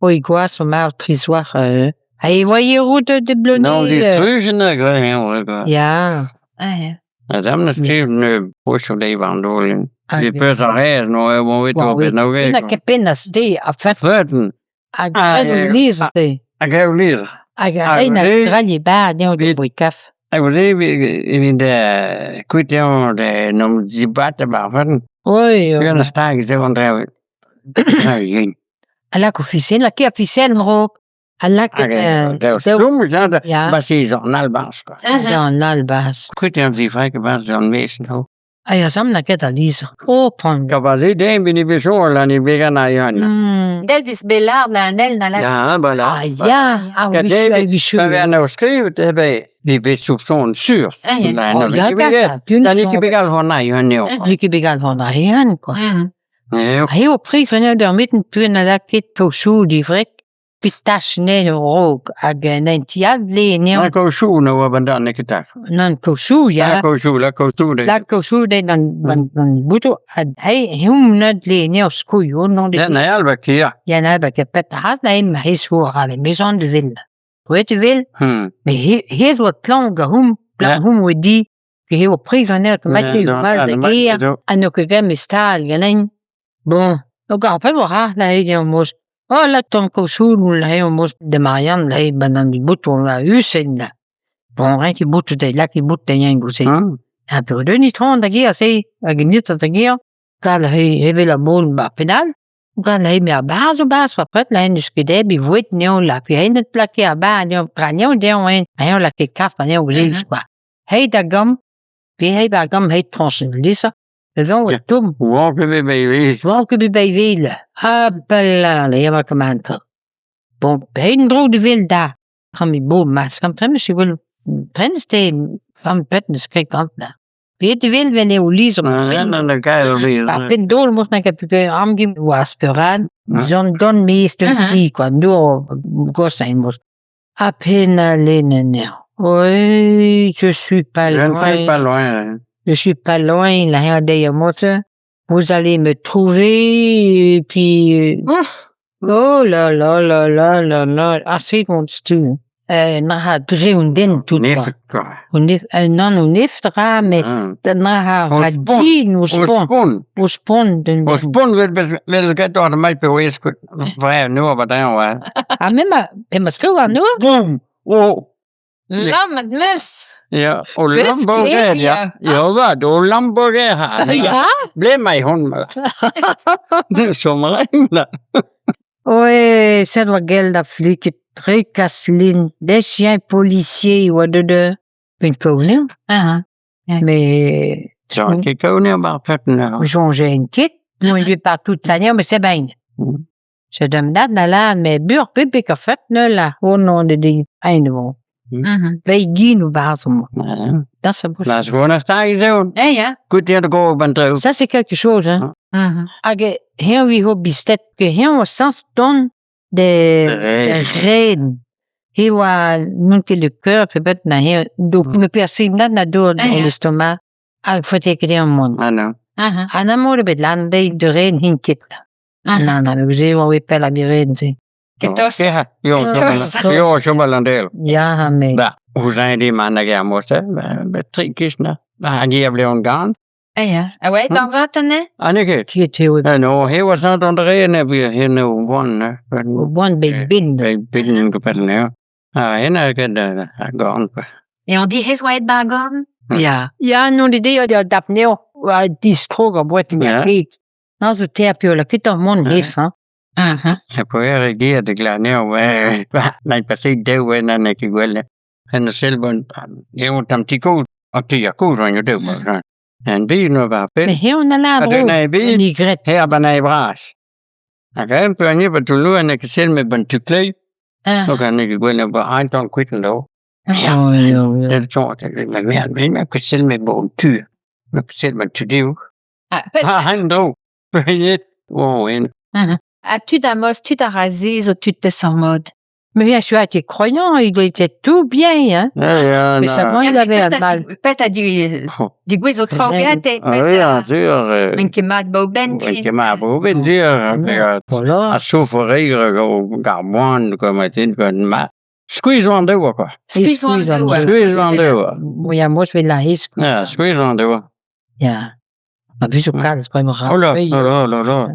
Oi gwazh o mar trizhoar ha e oa route de Blonay. Non, distruj na gwa. Ya. Ah ya. Ha dam na skriv ne poch dezhi war an daol. E peus ar re no e oa Oa bet Na ket pennas te a fet Feuten hag Ah, un lizher te. Hag eo lizher. Hag Ah, a oui. drailh ba dezhañ Vit- de kaf. Hag o se evit kuit eo de n'om zibat ar feuten. Oi. Buan stag zo an draoù. Yen. A lak ofisiel, a ket ofisiel en-raok. A lak Hag eo stourm ja Ya. ba se an albaz quoi. an albaz. Kuit eo di frek ba an mes no. A ya zam na ket a lizher. Oh, pan. Ka ba se den bin i besoñ lan i vegan a yan. Delvis Bellard la an el na la. Ya, ba la. Ah ya, ah Ka oui, David, oui, Pa vez an eo skrivet e be vi bet soupçon sur. Ah, ya. Na Oh, ya, na. Da Da ket begal hon na yon eo. N'eo ket begal hon a hen, quoi. Eo. A eo priz an eo d'ar meten puen a laket po chou di vrek, pit tach nen o rog hag en en tiad le neo Na ko chou na oa bandan ne ket tach. nan ko chou La ya. ko chou, la ko chou de. La ko chou de nan nan bouto a hei hum nat le neo skouilh o non de Ja, na alba kia. Ya na ba ket pet has na en ma hez ho ra le maison de ville. Ouet ville, mais he hez oa klanv ga hum, Ja. blanc hum oa di, ke he oa priz an eo, mat eo mal da ger, ha n'eo ket gant stal ganin. Bon, o gar pe oa ra la eo moz. Oh la tamm ko-chou la eo moz de Marianne la eo ban an bouton la usen la. Bon, rien ki bout de la ki bout de yen gouze. Ha pe deun itron da ger se, hag nit da ger, gal he evel a bon ba penal. Gal he me a baz o baz pa pret la en eus ket bi voet neo la pi hen et plake a ba neo praneo deo en, ha la ket kaf aneo gleus quoi. Hei da gam, pi hei ba gam hei tronchen lisa, e vent Ja. o tom. Oa ket be be Voir que be vil. Ah, bella, le ma command. Bon, hein dro de vil da. Kan mi bo mas, kan trem si wil trenste kan pet ne skrik kant da. Weet de vil vel eo liz Na na na gael li. Ar pen dol mos na ket puke amgim oa speran, Ja. zon don mi Aha. ti quoi, no gosain mos. A peine lenen. Oui, je suis pas Je ne suis loin. pas loin. Je suis pas loin, la mos. Vous allez me trouver, et puis, Ouf. oh là là là là là là, ah, c'est mon stu. Na ha dre un den tout Nef quoi. quoi. Un nef, nan un nef dra, mais na ha O spont. radin, o O spont, spon. o spont den O den. spon vel vel ket ar mai pe oes ket. Vre no ba da oa. Ha me ma, pe ma skriv ar noa? Boum. O. Lammet meus. Ja, o Peus Lamborghini, ja. ket, Ja, va, o Lamborghini. Ja? Ble mai hon ma. Som reimla. Ouais, ça doit gel da fliket, rekaslin, des chiens policiers, oa de de. Pen kaoner, Ah, mais Så ket kaoner bar pet na. jonge en ket, nous il par toute l'année, mais c'est bien. C'est d'un dat na la, mais bur pepek a fet ne la, oh non, de de, ein bon. Mhm. Vei gin ou bazom. Da ça bouche. La svona stag zo. Eh ya. Gut ja go ban dreu. Ça c'est quelque chose, hein. Mhm. Hag hen vi ho bistet, ke hen o sans ton de, de red. He oa non ket le cœur, peut-être na hen, do, me persim na na do Ah, ya. l'estomac, hag fote ket en mont. Ah non. Aha. An amour bet lan de de red hin ket la. Ah. Na, na, me gouze oa we pel a mi red, se. Ketos. Ja, jo, Ketos. jo, som landel. Ja, me. Ba, hos de man der måste, ba tre kisna. Ba han ger blev en garn. Eh ya. Ah ouais, ban vatane? Ah ne ket. Ket eo Ja, no, he var snart under rene vi henne one. o boan bet bin. Bilden ko pel ne. Ah, henne ket garn. Et on dit hez oa et bar gorn? Ja. Ja, non de de de dap neo, oa distrog a boet Ja. ja. ket. Na zo ter pio la ket ar mont Ja. hef, hein. Mhm. Jeg på reagere det klart ne va nej passet det var när när ket gwelle. Han selv var jeg var tam ti god og det er god jo det var. Han bil nu var Men pel. hev na la Og den er i bil. Ni gret. Her var i bras. Han kan på en på nu han kan selv med ban tykley. Ah. Nu kan han ikke gå ind på ejendom kvitten dog. Ja, jo, jo. Det tror jeg, men men men man kan selv med bon tyr. Man kan selv med tyr. Ah, pet Har han dog. Wow, en. A tud a mos, tud a razez o tud pes ar mod. Mais bien sûr, il était croyant, il était tout bien, hein. Ya, ya, Mais na- seulement, il avait un mal. Pet a di Oh. digouez o traoù gante. Ah oui, bien sûr. Men ket mat ba o benn. Ouais, ket mat ba o benn, sur. Voilà. A souffrir gar moan, quoi, ma tin, quoi, ma. Skuizh oan devoa, quoi. Skuizh oan Skuizh oan devoa. Skuizh oan devoa. Ya, moi, je fais de la risque. Ya, skuizh oan devoa. Ya. En plus, au calme, c'est pas Oh là, oh là, oh là, là.